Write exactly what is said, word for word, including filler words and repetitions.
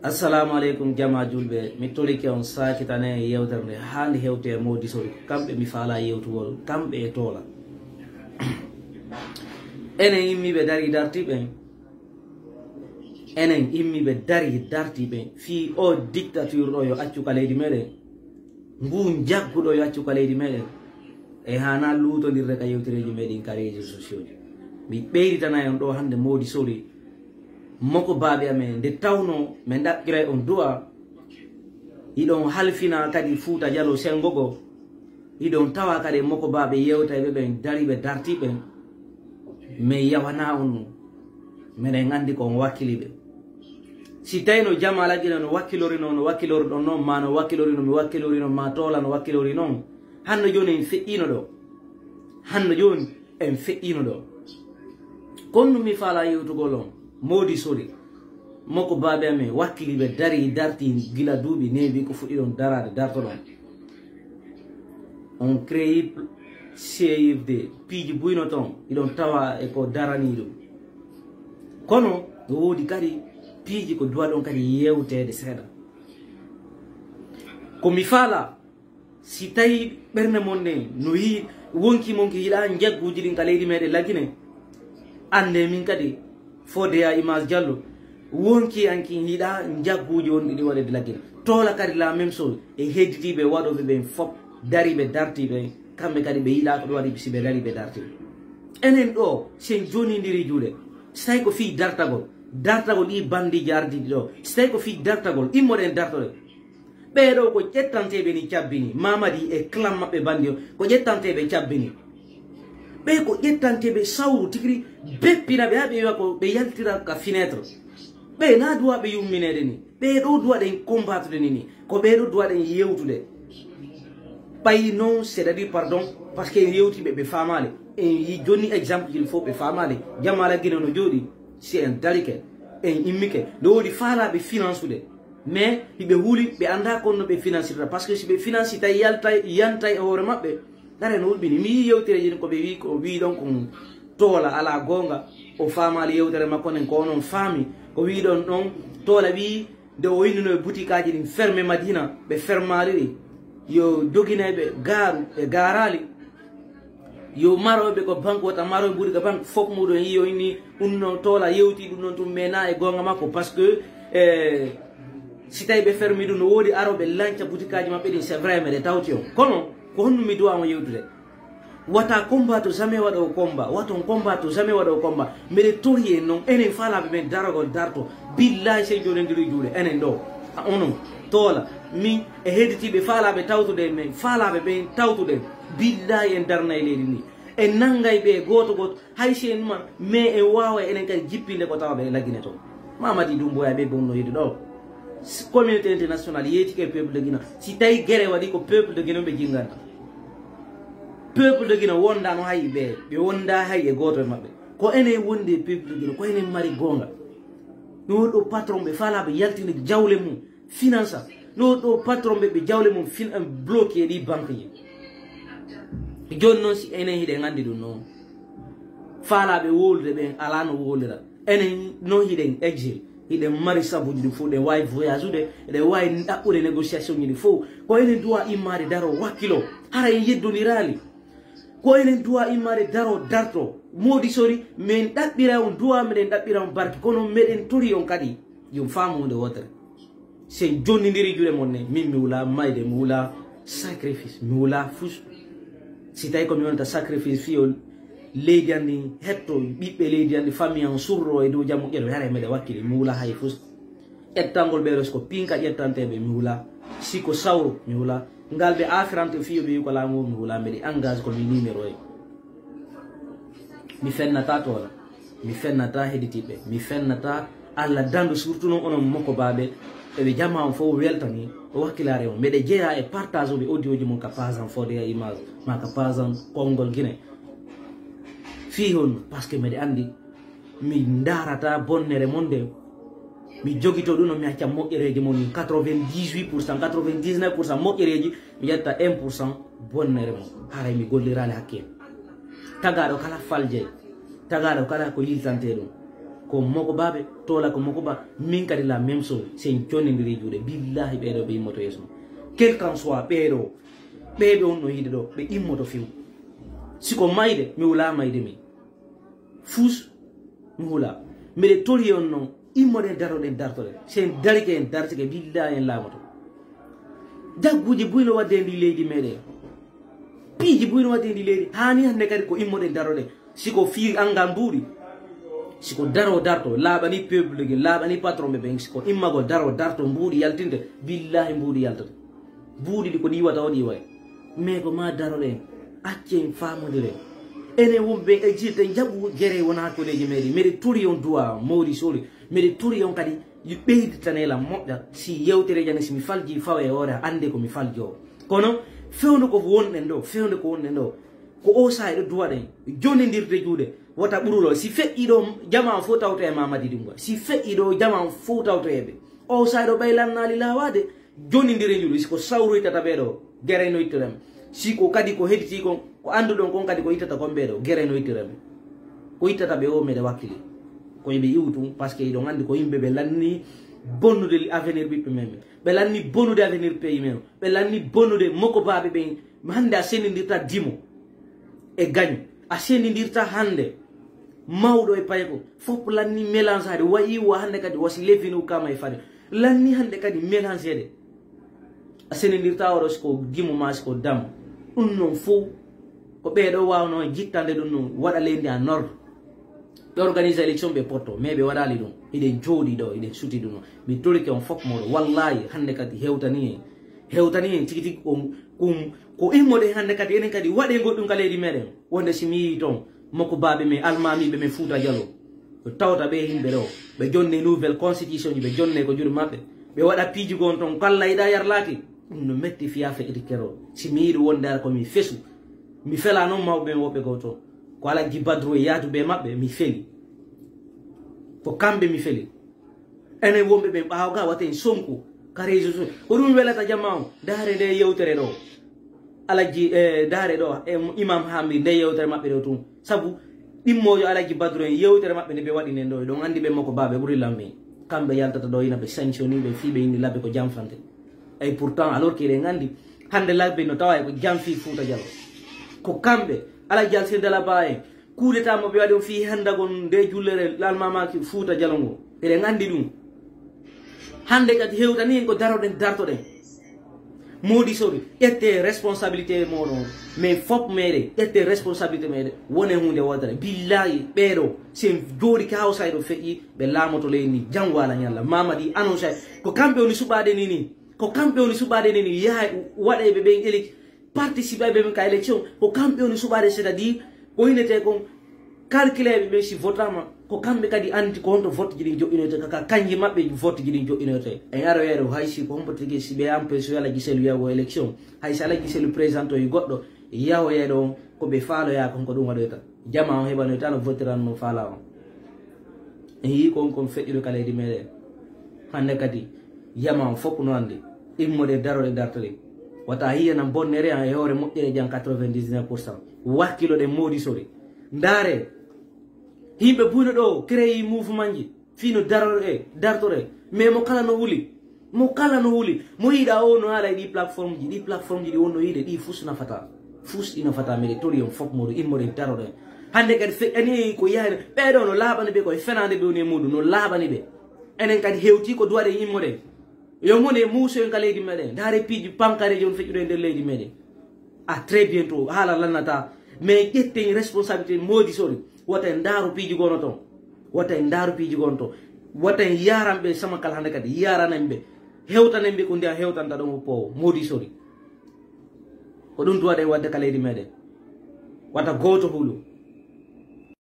Assalamu aleykum, jama julɓe. Mi tolike on sakitane e yewtere nde, haa nde hewte e Modi Sori. Kamɓe mi faala yewtugol, kamɓe e Toola. Enen immiiɓe dari dartiiɓe, enen immiiɓe dari dartiiɓe, fii o dictature ɗo yo accu ka leydi meɗen. Ngu njagguɗo yo accu ka leydi meɗen. E haana luutondirde ka yewtereeji meɗen ka réseaux sociaux ji. Mi ɓeyditana en ɗo hannde Modi Sori, moko baaɓe amen, nde tawno mi ɗaɓɓiray on du'a, hiɗon halfina kadi Fuuta Jalo sengo go, hiɗon tawa kadi moko baaɓe yewtayɓe ɓen dariɓe dartiɓe, min yawana on ɗum. Meɗen anndi ko on wakkiliɓe. Si tawino Jamaa Lagine no wakkilorino, no wakkilori ɗon noon, ma no wakkilorino, mi wakkilorino, ma Toola no wakkilori noon, hanno jooni en feƴƴino ɗo. Hanno jooni en feƴƴino ɗo. Kono mi faala yewtugol on, Modi Sori, moko baaɓe amen, wakkiliɓe dari, darti gila duuɓi neewi ko fuɗɗiɗon daraade, dartoɗon. On créé C F D, piiji buyno toon, iɗon tawa e ko daranii ɗum. Kono no woodi kadi piiji ko duwaɗon kadi yewteede seeɗa. Ko mi faala, si tawi ɓernde mon nden no yi-, wonki mon ki yiɗa njagguuji ɗin ka leydi meɗen Lagine, annde min kadi, Fodé ya Image Diallo, wonki an kin yiɗa njagguuji wonɗi ɗi waɗede Lagine. Toola kadi la même chose, e hedditiiɓe waɗooɓe ɓen fop, dariiɓe dartiiɓe, kamɓe kadi ɓe yiɗa ko ɗum waɗi si ɓe darii ɓe dartii. Enen ɗo, si en jonindiri juuɗe, si tawi ko fii dartagol, dartagol ɗi bandi jardiɗi ɗo, si tawi ko fii dartagol, immoɗen dartoɗen. Ɓee ɗo ko ƴettanteeɓe ni cabbini, Mamadi e clan maɓɓe bandi o, ko ƴettanteeɓe cabbini. Ɓee ko ƴettanteeɓe sawru tigiri, beppina ɓe, haa ɓe wi'a ko ɓe yaltira ka fenêtre. Ɓee na duwaaɓe yummineede ni, ɓee ɗo duwaɗen combattre ni ni, ko ɓee ɗo duwaɗen yewtude. Ɓay non, c'est-à-dire, pardon, parce que en yewti ɓe, ɓe faamaali. En yi jonni exemple ji fof ɓe faamaali. Jamaa Lagine no jooɗi, si en darike, en immike. No woodi faalaaɓe finansude. Mais hiɓe huli, ɓe annda kono no ɓe finansirta. Parce que si ɓe finansi tawi yaltay, yantay e hoore maɓɓe, dara no hulɓini. Mi yii yewtereeji ɗin ko ɓe wii, ko wii ɗon ko Toola alaa goonga. O faamaali yewtere makko nden, ko onon faami. Ko wii ɗon ɗon, Toola wii nde o innino e butikaaji ɗin ferme Madina, ɓe fermaali ɗi. Yo doginayɓe gaaru, ɓe gaaraali. Yo marooɓe ko banque, wota marooɓe mbuuɗi ko banque, fof muuɗum en yii o inni ɗum noon, Toola yewti ɗum noon, ɗum mais na e goonga makko, parce que, eh, si tawi ɓe fermi ɗum, no woodi arooɓe lanca butikaaji maɓɓe ɗin, c'est vrai, meɗe tawti on. Kono, ko honno mi duwa on yewtude? Wata combat to jamais waɗa o combat, wata on combat to jamais waɗa o combat. Meɗe tori en noon, enen faalaaɓe men daragol darto. Billahi, sey jooɗondiri juuɗe, enen ɗo. A onon, Toola, min e hedditiiɓe faalaaɓe tawtude en, men faalaaɓe ɓen tawtude en. Billahi, en darnay leydi ndi. En nanngay ɓe gooto gooto, hay si en numa, mais en waaway enen kadi jippinde ko tawa ɓe Lagine toon. Mamadi Doumbouya ɓe bonno yiide ɗo. S-, communauté internationale yeetike e peuple de Guinée. Si tawi gere waɗi, ko peuple de Guinée ɓe jinnganta. Peuple de Guinée wondaano hay ɓe, ɓe wonda hay e gooto e maɓɓe. Ko enen wondi e peuple de Guinée, ko enen mari goonga. No ɗo patron ɓe faalaaɓe yaltinde jawle mum. Finance, no ɗo patron ɓe, ɓe jawle mum fin-, bloqué e ɗi banque ji. Jooni noon, si enen hiɗen anndi ɗum noon, faalaaɓe wowlude ɓen alaa no wowlira. Enen noon hiɗen exil, hiɗen mari sabuuji ɗin fof, ɗen waawi voyage ude, eɗen waawi ɗaɓɓude négociation ji ɗin fof. Ko enen duwa immaade daro wakkilo, hara en yeddondiraali. Ko enen duwa immaade daro darto. Moodi sori, min ɗaɓɓira on duwa, miɗen ɗaɓɓira on barke, kono meɗen tori on kadi, yo on faamu huunde wootere. Si en jonnindiri juuɗe mon ne, min mi wula mayde, mi wula sacrifice, mi wula fus. Si tawi ko mi wonta sacrifice fii o leydi an ndin hetto, ɓiɓɓe leydi an ɗi, famille an surro e dow jam moƴƴere, mi hara e meɗe wakkili, mi wula hay fus. Ƴettangol ɓe res ko pinka ƴettanteɓe, mi wula. Si ko sawro, mi wula. Ngal ɓe afirante fii o ɓe wi ko laamu o, mi wula, meɗe engage ko mi numéro e. Mi fennata Toola, mi fennata heɗitiɓɓe, mi fennata Allah dandu, surtout noon onon moko baaɓe, eɓe jama on fof weltani o wakkilare on. Meɗe jeeya e partage oɓe audio ji mon ka page an Fodé ya Image, ma ka page an Konngol Guinée. Fii honno? Parce que meɗe anndi mi ndaarata bonnere mon nde, mi jogito ɗum, mi acca moƴƴereeji mon quatre-vingt-dix-huit pour cent, quatre-vingt-dix-neuf pour cent moƴƴereeji, mi ƴetta un pour cent bonnere mon. Haray mi golliraali hakke. Tagaaɗo kala faljay, tagaaɗo kala ko yiltante ɗum. Ko moko babe, tola ko moko ba, min kadi la même chose. C'est une jonni ndiri juuɗe. Billahi ɓeeɗo ɓe immoto yeeso. Quel qu'en soit ɓeeɗo, ɓeeɓe on no yiide ɗo, ɓe immoto fiw. Si ko mayde, mi wula mayde mi. Fus, mi hula. Mbeɗe tori on non, immoɗen daroɗen dartoɗen. Si en darike en dartike, billahi en laamoto. Jagguji buyno wadde e ndi leydi meɗen. Piiji buyno wadde e ndi leydi. Hani hande kadi ko immoɗen daroɗen. Si ko fii angal mbuuɗi, si ko daro darto, laaɓani peuple gi, laaɓani patron ɓe ɓen, si ko immagol daro darto mbuuɗi yaltinte, billahi mbuuɗi yaltata. Mbuuɗi ɗi ko ɗi wata o ɗi way. Mais ko ma daroɗen, accen faamodiren. Enen wonɓe e jirte jaɓu gere wona koleeji meɗen. Mbeɗe tori on duwa mawri sori. Mbeɗe tori on kadi ɓeyditane la moƴƴa si yewtere jane si mi falji fawa e hoore ande ko mi faljo. Kono fewndo ko wonɗen ɗo, fewndo ko wonɗen ɗo. Ko o sa'i ɗo duwaɗen. Jonindirde juuɗe. Wata ɓurulo. Si feƴƴi ɗo jama on fof tawto e Mamadi Dumba. Si feƴƴi ɗo jama on fof tawto e ɓe. O sa'i ɗo ɓay lannaali laawaade. Jonindire juuɗe. Si ko sawroytata ɓe ɗo. Gerey no ittirem. Si ko kadi ko hedditi kon, ko annduɗon kon kadi ko ittata kon ɓe ɗo. Gerey no ittirem. Ko ittata ɓe o meɗe wakkili. Ko ɓe iwu tun, parce que iɗon anndi ko yimɓe ɓe lanni bonnude avenir ɓiɓɓe men. Ɓe lanni bonnude avenir pays men. Ɓe lanni bonnude moko baaɓe ɓen. Hannde a senindirta dimo e gaño. A senindirta hannde mawɗo e payko. Fof lanni mélange hade. Wayi wo hannde kadi wasi levino kama e fade. Lanni hannde kadi mélange de. A senindirta oɗo siko dimo ma siko dam. Ɗum noon fof ko ɓeeɗo wawno jittande ɗum noon waɗa leydi en ordre. Ɓe organise élection ɓe potto, mais ɓe waɗali ɗum. Hiɗen jooɗi ɗo, hiɗen suti ɗum. Mi torike on fof moɗo. Wallahi, hannde kadi hewtani en. Hewtani en tigi tigi ko, ko, ko immoɗe hannde kadi, enen kadi waɗe goɗɗum ka leydi meɗen. Wonde si mi yii toon, mokko baaɓe men, almaamiiɓe men Fuuta Jalo. Ɓe tawta ɓe yimɓe ɗo. Ɓe jonne nouvelle constitution ji, ɓe jonne ko juuɗe maɓɓe. Ɓe waɗa piiji gon toon, kala yiɗa yarlaaki. Ɗum no metti fiya feƴƴiti kero. Si mi yiɗi wonde ara ko mi fesu. Mi fela noon mawɓe men woɓɓe goo toon. Ko Alhaji Badru e yaadu be maɓɓe, mi feli. Ko kamɓe mi feli. Enen wonɓe ɓen ɓaawo ga waten Sonko ka réseau sociaux. Ko ɗum welata jama on. Ndaare nde yewtere ɗo. Alhaji, eh, ndaare ɗo, eh, Imam Hamid, nde yewtere maɓɓe ɗo tun. Sabu ɗimmojo Alhaji Badru en yewtere maɓɓe nde ɓe waɗi nden ɗo. Ɗon anndi ɓe moko baaɓe ɓuri lammi. Kamɓe yaltata ɗo ina ɓe sanctioni ɓe fii ɓe inni labbe ko jamfante. Et pourtant, alors que eɗen anndi hannde labbe no tawa e ko jamfi Fuuta Jalo. Ko kamɓe, Alhaji Alsir Dala Ba en, coup d'état mo ɓe waɗi on fii hanndagon nde jullere lalmamaki Fuuta Jalo ngo. Eɗen anndi ɗum. Hannde kadi hewtani en ko daroɗen, dartoɗen. Moodi sori, ƴette responsabilité moɗon. Mais fof meɗen, ƴette responsabilité meɗen. Wone huunde wootere. Billahi, ɓeeɗo, si en jooɗi ka hawsay ɗo feƴƴi, ɓe laamoto leydi ndi, janngo ala ñalla. Mamadi annoncé, ko kamɓe woni suɓaade ni ni. Ko kamɓe woni suɓaade ni ni, yaha waɗa e ɓe ɓen élec-, participe e ɓe ɓen ka élection. Ko kamɓe woni suɓaade, c'est-à-dire, ko hinete kon, calculeɓe ɓe si votama, ko kamɓe kadi anndi ko honto vote ji ɗin joɗɗinoyte, kaka kanji maɓɓe vote ji ɗin joɗɗinoyte. En aroyere o hay si ko hombo tigi si ɓe empêche Alhaji Selu yago élection. Hay si Alhaji Selu présente o e goɗɗo, yahoyeɗo on, ko ɓe faaloya kon ko ɗum waɗoyta. Jama on heɓanoyta no votiran no faala on. En yii kon kon feƴƴude ka leydi meɗen. Hannde kadi, jama on fof no anndi. Immoɗe daroɗe dartoɗe. Wata yiyanan bonnere an e hoore moƴƴere jan quatre-vingt-dix-neuf pour cent. Wakkiloɗen moodi sori. Ndaare, yimɓe buyno ɗo créé mouvement ji, fii no darore, dartore. Mais mo kala no wuli. Mo kala no wuli. Mo yiɗa o no haala e ɗi plateforme ji, ɗi plateforme ji ɗi wonno yiide, ɗi fus nafata. Fus ɗi nafata, mbeɗe tori on fof moɗo immoɗe daroɗe. Hannde kadi feƴƴani ko yahani, ɓeeɗo no laaɓani ɓe koye fenaande ɓe woni e muɗum, no laaɓani ɓe. Enen kadi hewti ko duwaɗen immoɗen. Yo mone muuso en ka leydi meɗen. Ndaare piiji pankareji on feƴƴude e nder leydi meɗen. À très bientôt. Haala lannata. Mais ƴetten responsabilité moodi sori. Wata en ndaaru piiji gono toon. Wata en ndaaru piiji gono toon. Wata en yaran ɓe sama kala hannde kadi. Yaranen ɓe. Hewtanen ɓe ko ndiya hewtanta ɗon o powo. Moodi sori. Ko ɗum duwaɗen wadde ka leydi meɗen. Wata gooto hulu.